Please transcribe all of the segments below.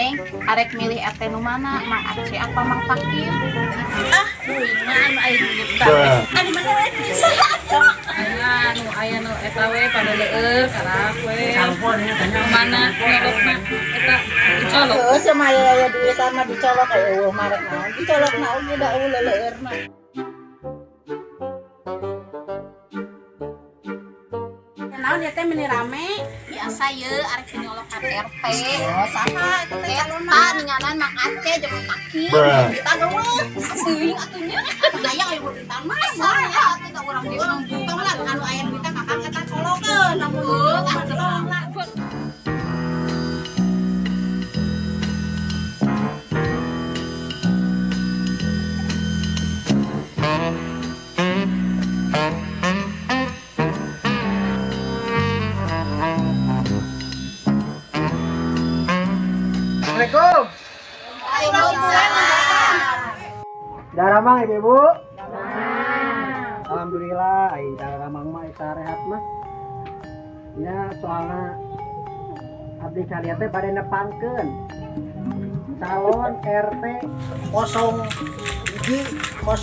Neng, arek milih RT nu mana? Mang Aceh apa Mang Takim? Ah, duitna anu aya duit teh. Anu mana rek bisa atuh. Anu aya nu eta we pada leueur karak we. Nu mana nyolokna eta dicolok. Heuh, sama aya duit mah dicolok aya eueuh mah rek naon. Dicolokna oge da eueuh leuleurna. Naon ya teh meni rame? Biasa ye arek nyolokan RT. Oh, saha eta teh calonna? Eta ninganan Mang Aceh jeung Mang Takim. Kita geuleuh. Teuing atuh nya. Hayang aya duitan mah. Saha atuh da urang ge nunggu. Tong lah anu aya duitan kakang eta colokeun namun Heuh, tong lah. Assalamualaikum. Waalaikumsalam. Daramang ibu-ibu. Alhamdulillah, ai daramang mah eta rehat mah. Ya soalna abdi kalian teh bade nepangkeun calon RT 0 hiji 0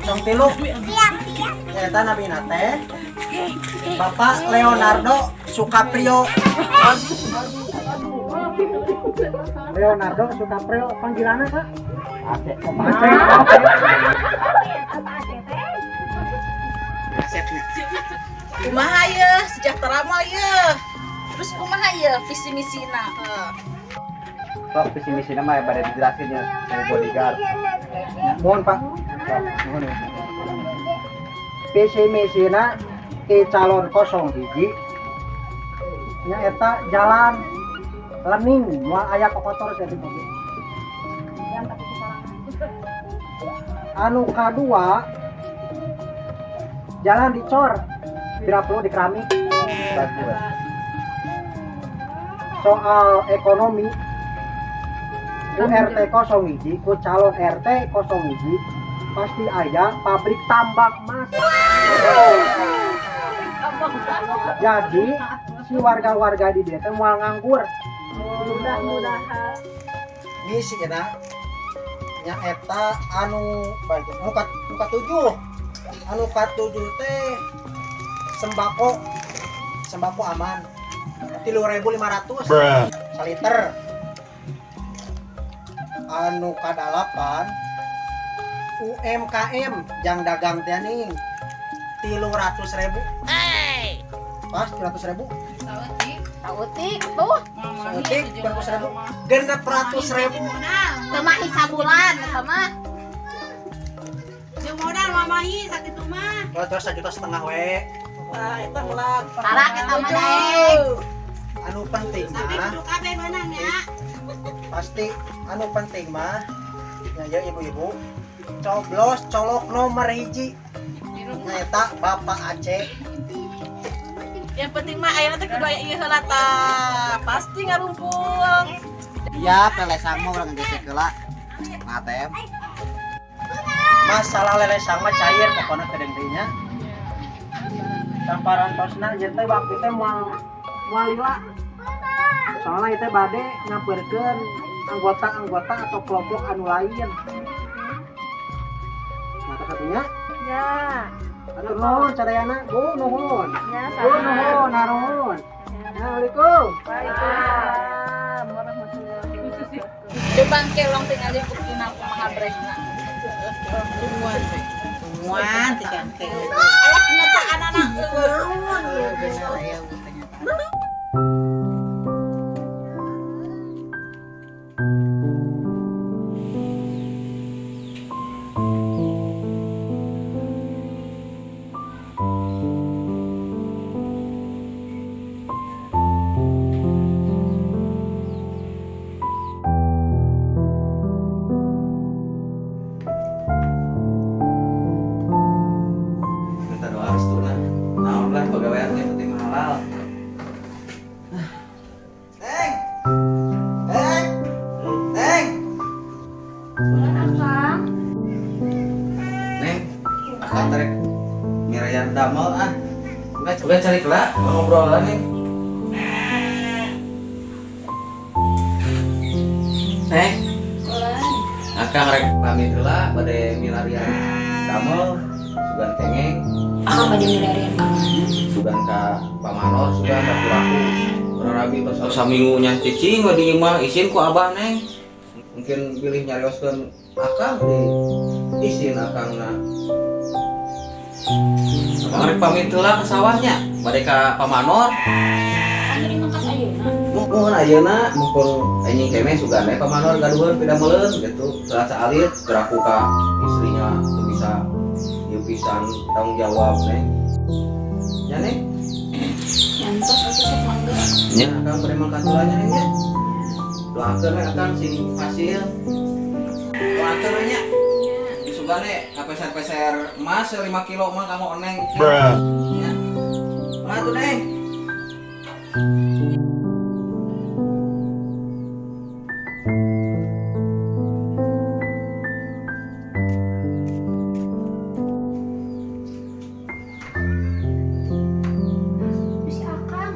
03. Eta namina teh Bapak Leonardo Sukaprio. Leonardo Sukaprio panggilannya Pak? Aceh. Aceh. Kumaha ye sejahtera mah ye. Terus kumaha ye visi misina? Sok visi misi nama ya pada dijelasin ya mau bodyguard. Mohon Pak. Mohon ya. Visi misina ti calon 01 nya eta jalan lening moal aya kokotor sia di mobil. Anu kadua jalan dicor tidak perlu di keramik. Bagus. Soal ekonomi ku RT 01 ku calon RT 01 pasti aya pabrik tambak emas. Jadi si warga-warga di dieu teh moal nganggur. Mudah-mudahan. Misi eta nya eta anu anu ka-7. Anu ka-7 teh sembako. Sembako aman. 3.500 saliter. Anu ka-8 UMKM jang dagang teh nih 300.000. Pas 300.000. Sautik tuh. Sautik 300.000. 600.000. Teu mah sabulan eta mah. Jeung modal mamahi sakitu mah. Terus 1,5 juta we. Tah eta ulah. Tarak eta mah daek. Anu penting Tapi mah kudu kabeh meunang ya. pasti anu penting mah ya ibu-ibu coblos colok nomor 1 nyata Bapak Aceh. Yang penting mah ayeuna teh kudu aya ieu heula tah. Pasti ngarumpul. Iya, pelesang mah urang gesek heula. ATM. Masalah lelesang mah cair pokona teh deui nya. Tamparan tosna ieu teh waktu teh moal moal lila. Soalna ieu teh bade ngapeurkeun anggota-anggota atau kelompok anu lain. Nah, satunya? Ya. Atur nuhun sadayana, Bu nuhun. Ya, Bu nuhun, nuhun. Assalamualaikum. Waalaikumsalam warahmatullahi wabarakatuh. Coba engke ulang tinggal di buktina kumaha brekna. Tungguan we. Tungguan teh engke. Aya kenyataan anak eueuh. Bener aya kenyataan. Minta doa restu lah. Naon lah pegawaian teh penting halal. Neng. Neng. Neng. Neng, akang tarik mirayan damel ah. Udah cari kelak ngobrol lah nih. Pamit heula bade milarian damel sugan kengeng. Akang bade milarian ka mana? Sugan ka Pamanor, sugan raku-raku. Rabi tos saminggu nya cicing we di imah, isin ku abah, Neng. Mungkin bilih nyarioskeun akang di isin akangna. Abang rek pamit heula ke sawahnya, bade ka Pamanor. Akang bade mangkat ayeuna? Muhun ayeuna, mumpung anjing keme sugan we Pamanor gaduheun pidameleun gitu. Salah saalit geraku ka istrinya teu bisa ieu pisan tanggung jawab, Neng. Nya, Neng. Nyantos atuh, sok mangga. Nya, akang bade mangkat heula nya, Neng, nya. Doakeun we akang sing hasil. Doakeun we nya. Sugane kapeser-peser emas 5 kilo mah kamu Neng. Nya. Mana tuh, Neng? Si Akang.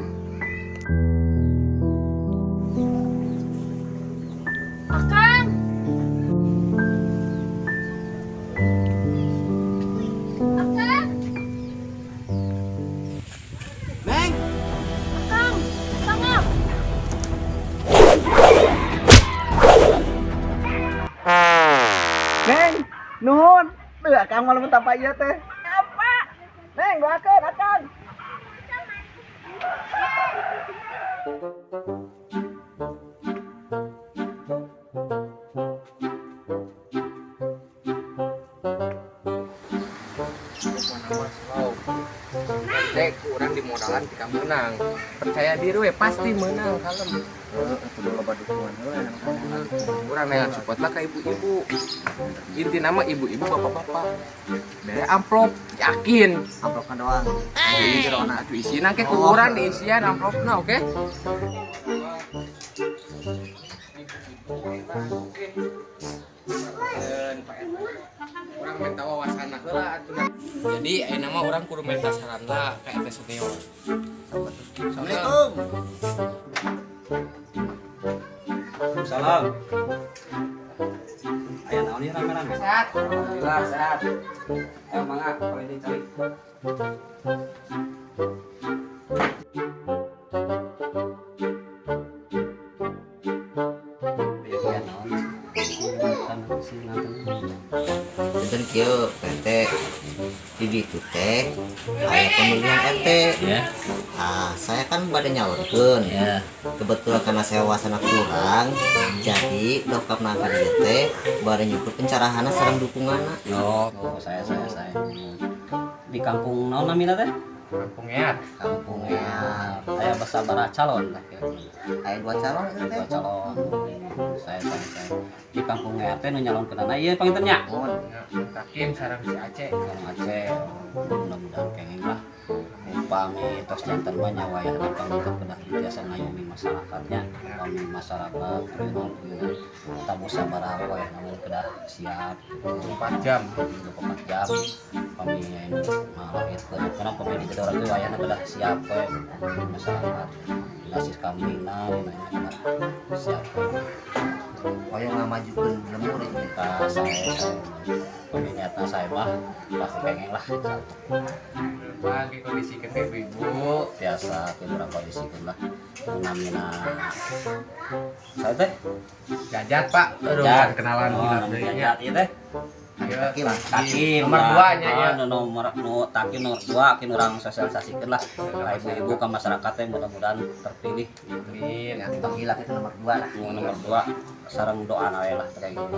Akang. Akang. Neng. Akang. Tangap. Neng, nuhun. Tuh, akang malah minta apa ieu teh. Apa? Neng, doakeun akang. Pokokna mah slow. Dek, urang di modalan tika menang. Percaya diri we, pasti menang, kalem. Heeh, kudu loba dukungan heula enak. Urang neangan support lah ke ibu-ibu. Inti nama ibu-ibu, bapak-bapak. Bere amplop, yakin. Amplopna doang. Jadi jerona atuh isina ke ku urang diisian amplopna, oke? Oke. Pak RT. Urang minta wawasan heula atuh. Jadi ayeuna mah urang kudu minta saran lah ka RT senior. Assalamualaikum. Salam. Aya naon ieu rame-rame? Sehat. Alhamdulillah sehat. Ayo mangga, kalau ini cari. Aya naon? Kan sih nonton. Punten kieu, RT. Di ditu teh aya pemilihan RT. Ya. Ah, saya kan bade nyalonkeun. Ya. Kebetulan karena saya wawasan kurang, jadi dongkap nangka dieu teh bade nyukur pencerahanna sareng dukunganna. Oh, saya. Di kampung naon namina teh? Kampung Eat. Kampung Eat. Aya sabaraha calon lah kira-kira? Aya dua calon itu teh. Dua calon. Saya. Di kampung Eat teh nu nyalonkeunana ieu panginten nya. Mohon. Takim sareng si Aceh. Sareng Aceh. Mudah-mudahan kenging lah. Upami tos janten mah nya wayahna panginten kedah biasa ngayomi masyarakatnya. Upami masyarakat prieunan tamu sabaraha wayahna mun kedah siap. 24 jam. 24 jam. Upami anu ngalahirkeun karena upami di jero teh wayahna kedah siap we masyarakat. Dina siskamlingna dina kedah siap we. Hoyong ngamajukeun lembur ini. Kita saya upami niatna saya mah pasti pengen lah. Pagi kondisi ke ibu-ibu. Biasa ke urang kondisikeun lah. Namina saya teh Jajat, Pak. Aduh, Jajat. kenalan Oh, gila namina deui nya. Jajat ieu teh. Ieu. Takim. Takim Nomor lah. 2 nya ya. Oh, nu nomor nu takim nomor 2 kin urang sosialisasikeun lah ka ibu-ibu, ka masyarakat teh, mudah-mudahan terpilih. Amin. Ya, tong hilap itu nomor 2 lah. Nu nomor 2 sareng doa we lah kayak gitu.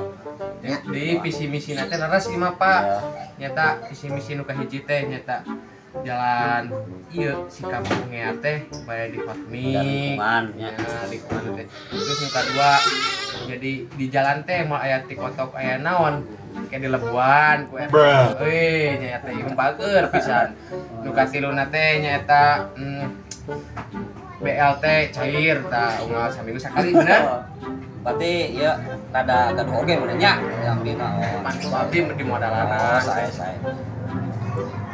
Ya. Di visi misi teh leres ieu mah, Pak. Ya. Nyata visi misi nu kahiji teh nyata jalan ieu si kampung Eat teh bade di hot Dan mix. lingkungan nya. Ya, lingkungan teh. Terus nu kadua jadi di jalan teh mau aya ti kotok aya naon kayak di lebuan ku RT. Euy, nyaeta ieu bager pisan. Nu katiluna teh nyaeta BLT cair tah unggal saminggu sakali, bener? Berarti ya rada gaduh oge mun nya yang dina, oh. Mantu abdi di modalana. Oh, saya.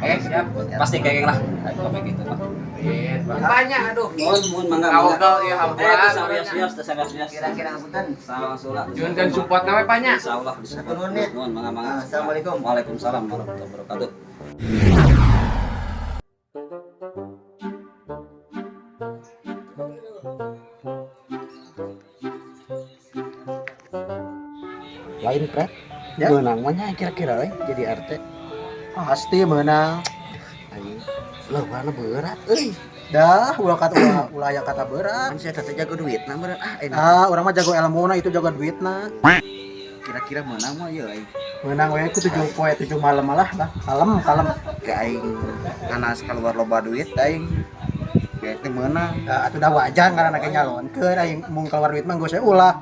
Eh, siap. Pasti kenging lah kayak gitu mah. Amin. Banyak aduh. Mohon mohon mangga. Kawegel ieu hampura. Eh, sawios-wios, teu sawios-wios. Kira-kira ngapunten. Salah. Jun dan support na we banyak. Insyaallah bisa. Nuhun ya. Nuhun mangga mangga. Assalamualaikum. Waalaikumsalam warahmatullahi wabarakatuh. Lain pret. Ya. Menang mah nya kira-kira euy jadi RT. Pasti menang. Aing leuwana berat euy. Dah, ulah kata ulah, ulah aya kata berat. Kan saya teh jago duit nah meureun ah enak. Ah, urang mah jago ilmuna itu jago duitna. Kira-kira menang mah ieu aing. Menang we ku 7 poe 7 malam malah lah. Kalem, kalem. Ke aing nganas keluar loba duit aing. Berarti menang. Ya, atuh dah wajar ngaranna ge nyalonkeun aing mung keluar duit mah geus we ulah.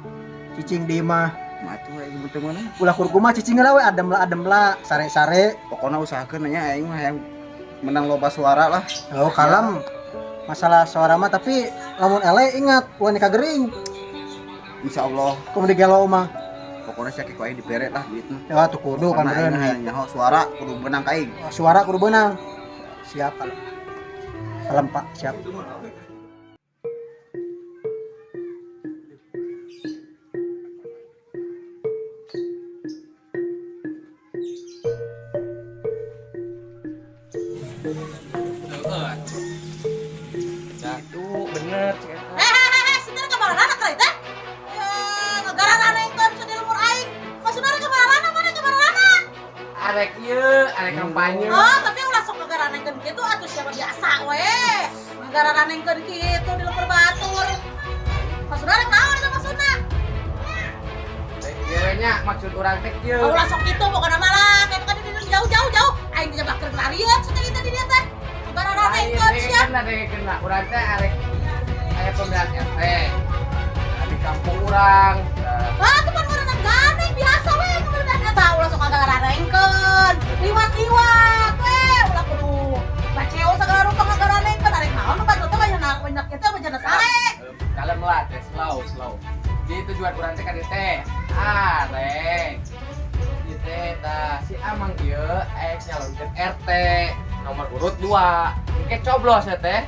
Cicing di mah. Mah atuh aing teu meunang. Ulah kurkuma cicing lah we adem lah adem lah sare-sare. Pokona usahakeun nya aing mah hayang menang loba suara lah. Oh, kalem. Masalah suara mah tapi lamun ele ingat ulah nikah gering. Insyaallah Kumaha digelo mah. pokoknya sia ku aing dibere lah duitna. Ya tuh kudu kan Karena aing bener. hayang nyaho suara kudu menang ka aing. Suara kudu beunang. Siap kalem. Kalem Pak, siap. Itu bener cek eta. Eh, sindar ka mana teh teh? Ya, ngagaranengkeun di lembur aing. Maksudna ka mana mana ka mana? Arek ieu, arek kampanye. Oh, tapi ulah sok ngagaranengkeun kitu atuh siapa biasa we. Ngagaranengkeun kitu di lembur batur. Maksudna rek naon eta maksudna? Rek ieu we nya maksud urang teh kieu. Ulah sok kitu pokona mah lah, kayak kan di jauh-jauh jauh. Aing dijebak keur larian cenah kita di dieu teh. Ngagaranengkeun sia. Kena kena urang teh arek aya pemilihan RT. Di kampung urang. Ah, tuh kan orang gandeng biasa we kemudian eta ulah sok ngagaranengkeun. Liwat-liwat we ulah kudu baceo sagala rupa ngagaranengkeun arek naon nu batur teh banyak banyak kitu bejana sare. Kalem lah teh, slow slow. Jadi tujuan urang teh ka dieu teh arek. Ieu teh tah si Amang ieu arek nyalonkeun RT nomor urut 2. Engke coblos ya teh.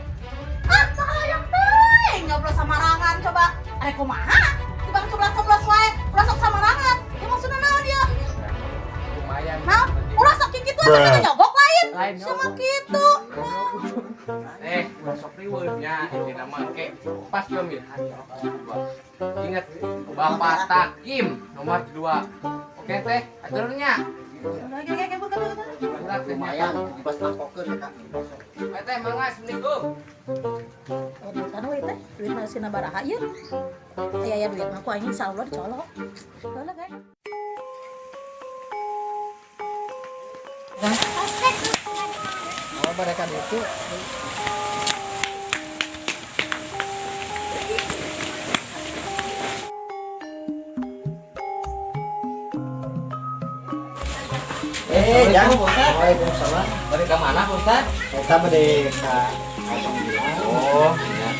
Ah, hayang teh nyoblos samarangan coba. Arek kumaha? Tibang coblos-coblos wae, ulah sok samarangan. Ya maksudna naon ieu? Lumayan. Naon? Ulah sok kitu asa nyogok lain. Lain Sama nyogok. kitu. Ulah sok riweuh nya intina mah engke pas pemilihan nomor 2. Ingat Bapak Takim nomor 2. Oke teh, aturnya. Oke, oke, oke, bukan. Lumayan pas mangkokeun eta. Ayo teh, mangga, assalamualaikum. Eh, duitan we teh, duit mah sina baraha ieu. Aya aya duit mah ku aing insyaallah dicolok. Boleh kan? Oh, mereka itu jangan. Waalaikumsalam. Bade ka mana Pak Ustad? Eta bade ka panggilan. Oh, iya.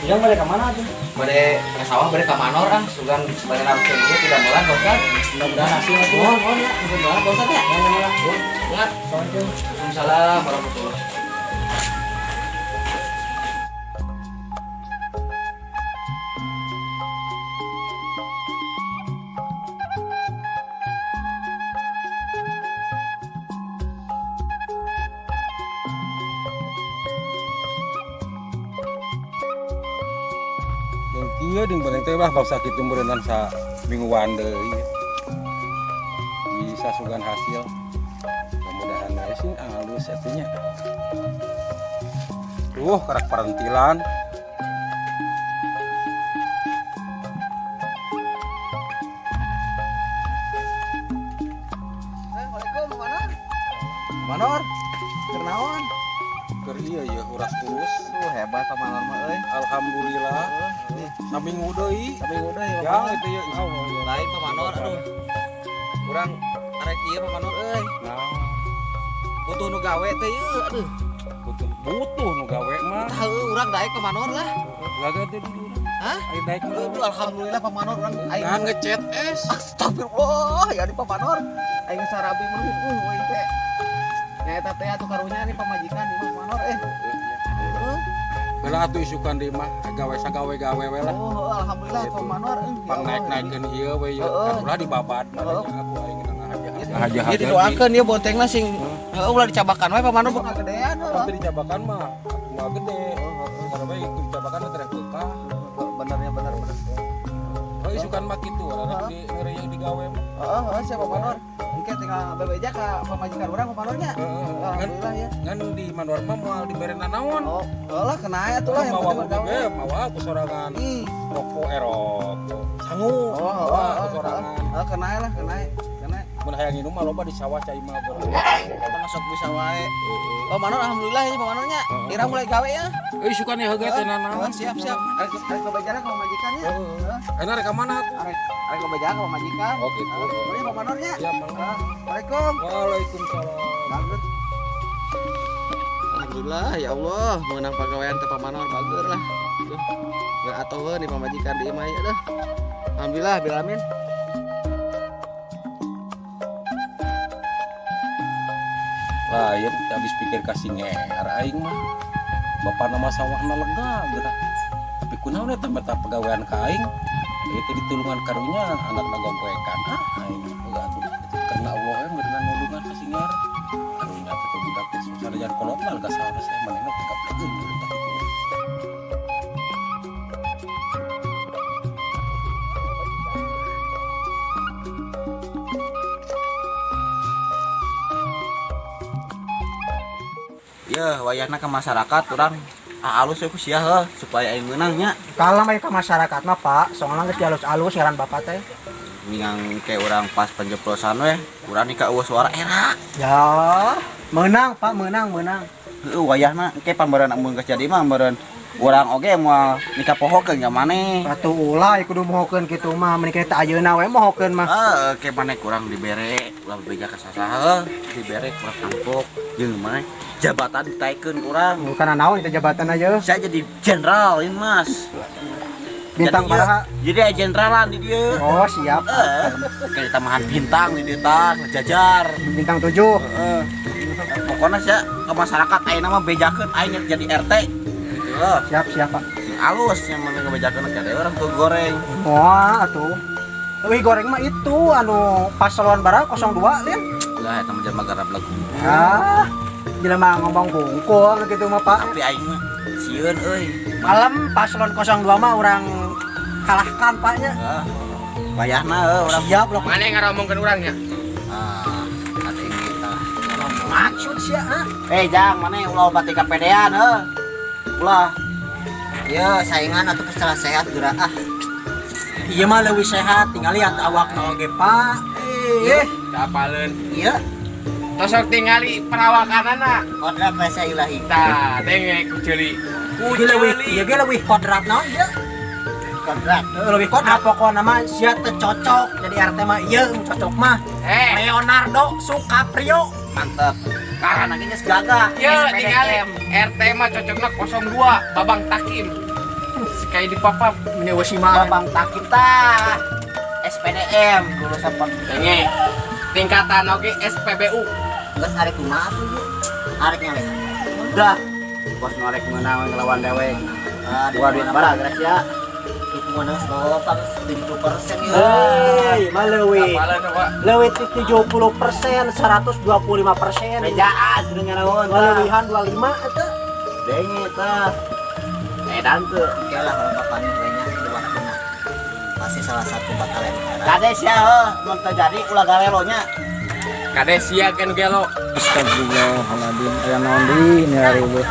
Ujang bade ka mana tuh? Bade ka sawah bade ka Manor ah, sugan bade naroskeun ieu tidak melan Pak Ustad. Mudah-mudahan hasil atuh. Mohon mohon ya, mudah-mudahan Pak Ustad ya. Mohon. Ingat. Assalamualaikum. Waalaikumsalam warahmatullahi. Jeung kieu jeung penting teh lah bangsa kitu meureunnan sa mingguan deui. Bisa sugan hasil. Mudah-mudahan we sing alus atuh nya. Duh, karak parentilan. Assalamualaikum Manor. Manor. Keur naon? Keur ieu ye uras urus. Hebat Pak Manor mah euy. Alhamdulillah. Saminggu deui. Saminggu deui. Ya itu ya insyaallah ya. Lain Pak Manor aduh. Urang arek ieu Pak Manor euy. Nah, Butuh nu gawe teh ieu aduh. butuh nu gawe mah. Tah heueuh urang daek Pak Manor lah. Gagal teh di urang. Hah? Ayo daek mah. Aduh alhamdulillah Pak Manor urang aing Nah, ngechat es. Astagfirullah ya di Pak Manor. Aing sarabi mah euy teh. Nya eta teh atuh karunya nih pamajikan di Pak Manor eh. Heeh. Heula atuh isukan deui mah gawe sagawe-gawe we lah. Oh, alhamdulillah Gitu. Pak Manor euy. Pang naek-naekeun ieu we ieu. Heeh. Kan ulah dibabat mah nya aku aing ngahaja. Ieu didoakeun ieu bontengna sing heuh ulah dicabakan we Pak Manor bakal gedean heuh. Tapi dicabakan mah moal gede. Karena we ikut dicabakan teh rek keukah. Benernya bener bener. Oh, isukan mah kitu, rek di ngeureuy digawe mah. Heeh, heeh siapa Pak Manor. Engke tinggal bebeja ka pamajikan urang Pak Manornya. Heeh. Ngan Alhamdulillah ya. ngan di Manor mah moal dibere nanaon. Oh, lah kena aya tuh lah yang Mawa penting ge mawa ku sorangan. Ih. Rokok rokok. Sangu. Oh, Mawa oh, ku oh, sorangan. oh, kena lah, kena. Kena. Mun hayang nginum mah loba di sawah cai mah geura. Masuk bisa wae. Oh, Manor alhamdulillah ya Pak Manornya. Ira mulai gawe ya. Euy isukan ya heug teh nanaon. Oh, siap, siap. Arek arek bebeja ka pamajikan ya. Heeh. Ayeuna rek ka mana atuh? Arek arek bebeja ka pamajikan. Oh gitu. Heeh, Pak Manornya. Ya, mangga. Assalamualaikum. Waalaikumsalam. Bagus. Alhamdulillah ya Allah, menang pagawean teh Pak Manor bager lah. Duh. Geus atoheun di pamajikan di imah ieu dah. Alhamdulillah bil alamin. Lah, ieu teh habis pikir ka si ngeher aing mah. Bapak nama sawahna lega geura. Tapi kunaon eta mah pagawean ka aing? Ieu teh ditulungan karunya anakna gonggoekan. Ah, aing heula atuh. Karena Allah we meureunna nulungan ka si ngeher. Karunya teh budak teh susah jalan kolot mah lega sawah saya manehna teh kaplegeun tah kitu. Ya, wayahna ke masyarakat urang alus we ku sia heuh supaya aing meunang nya. Kalem aya ka masyarakat mah Pak, soalna geus dialus-alus ngaran bapak teh. Mingang ke urang pas penjeblosan we, urang nikah eueuh suara erak. Ya, menang Pak, menang, menang. Heuh wayahna engke pameureun amun geus jadi mah meureun urang oge moal nikah pohokeun ka maneh. Atuh ulah kudu mohokeun kitu mah, mending teh ayeuna we mohokeun mah. Heeh, ke maneh kurang dibere, ulah bebeja ka sasaha heuh, dibere kurang tampok jeung maneh jabatan ditaikeun kurang. Bukan naon itu jabatan aja. Saya jadi jenderal ini mas. Bintang Jadi, baraha. Jadi aya jeneralan di dia. Oh siap. Kayak tambahan bintang di dia tah, ngejajar. Bintang 7. Heeh. Pokoknya saya ke masyarakat ayeuna mah bejakeun aing jadi RT. Gitu loh. Siap siap Pak. Sing alus yang mana ngebejakeun kade orang tuh goreng. Wah atuh. Wih goreng mah itu anu paslon bara 02 lin. Lah eta mah jelema garap lagu. Ah, jelema ngomong bungkul gitu mah Pak. Tapi aing mah sieun euy. Malam paslon 02 mah orang kalahkan Pak nya. Heeh. Wayahna heuh urang siap loh. Mana yang ngaromongkeun urang nya? Ah, kata ini tah. Maksud sia ah. Eh, Jang, mana ulah obat kapedean heuh. Ulah. Ya, saingan atuh secara sehat geura ah. Iya mah leuwih sehat, tinggal lihat awakna oge Pak. Eh, Apaleun. Iya, Tosok tingali perawakanana. kodrat rasa ilahi. Tah, denge ku ceuli. Ku ieu leuwih ceuli. ieu ge leuwih kodrat naon ieu? Kodrat. Leuwih kodrat pokona mah sia teu cocok jadi RT mah ieu cocok mah. Eh, Leonardo Sukaprio. Mantep. Karena geus gagah. Ye, tingali RT mah cocokna 02, Babang Takim. Sekali di papap. Ini wesi mah. Babang Takim tah. SPDM lulusan Denge. Tingkatan oge SPBU. Geus arek kumaha atuh ieu? Arek nyalek. Udah. Bos norek meunang ngelawan dewek. Ah, Dua duit bara geus ya. Dukungan geus loba geus 70% ieu. Hei, mah leuwih. Apaleun Pak. Leuwih ti 70%, 125%. Bejaan kudu ngaraon. Leuwihan 25 eta. Denge tah. Edan teu. Oke lah kalau bapaknya banyak dua kena. Pasti salah satu bakal yang heran. Kades ya heuh, mun teu jadi ulah garelo nya. Kades sia kan gelo. Astagfirullahaladzim, aya naon deui ini hari eueuh.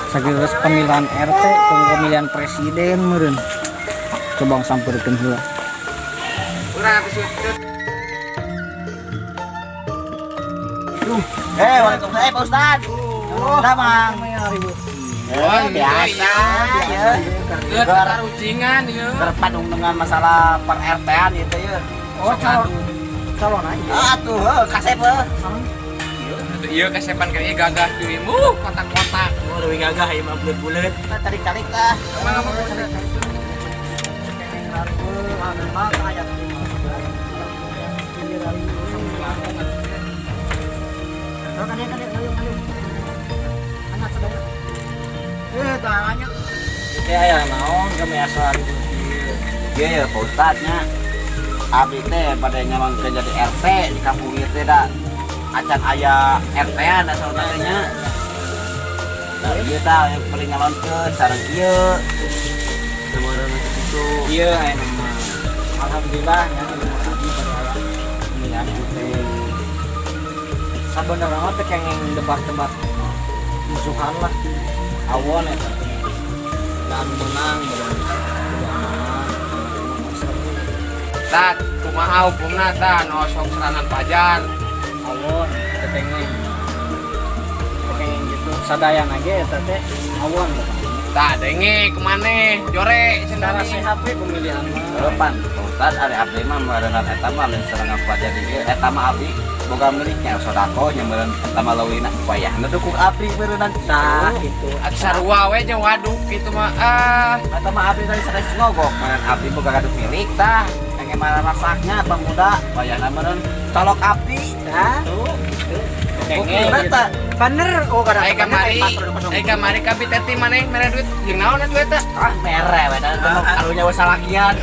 Sageus pemilihan RT, pemilihan presiden meureun. Coba sampeurkeun heula. Urang atuh sut. Eh, waalaikumsalam Pak Ustad. Udah, Mang. Oh, biasa ya. Geus tarucingan ieu. Terpandung dengan masalah per RT-an gitu ya. Oh, calon. Calon aja. Ah, tuh, heuh, kasep heuh. Atuh ieu kasepan kan ieu gagah deui. Kotak-kotak. Oh, leuwih gagah ieu mah bulet-bulet. Kita tarik-tarik tah. Eh, tangannya. asa ribut ieu. Iya ya Pak Ustadz nya. Abdi teh pada nyalonkeun jadi RT di kampung ieu teh da acan aya RT-an asal teh nya. Nah, ieu tah yang paling nyalonkeun sareng ieu. Sebenarnya kitu. Iya, aya nama. Alhamdulillah ya, lembur abdi pada aya pemilihan RT. Sabenerna mah teh kenging debat-debat musuhan lah. Awon eta teh. Dan menang bener. Kudu amanah. Tat, kumaha hukumna tah nu sok serangan pajar? Awon teh kenging. Teh kenging gitu. Sadayana ge eta teh awon. Tah denge kemana? Jore Secara cenah. Sehat we pemilihan mah. Depan Pak Ustadz, ari abdi mah meureunan eta mah lain serangan pelajar di ieu, eta mah abdi boga miliknya sodako nya meureun, eta mah leuwihna wayahna dukung abdi meureunnan. Tah gitu. Atuh sarua we jeung waduk gitu mah ah. Eta mah abdi tadi sanes ngogok meureun, abdi boga gaduh milik tah pengen mana rasaknya pemuda wayahna meureun colok abdi. Tah. Tuh. Kenging Buktina gitu. tah. Bener, oh kada. Ai kamari, ai kamari ka Biteti maneh mere duit jeung naon atuh eta? Ah, mere we da teh karunya we salakian.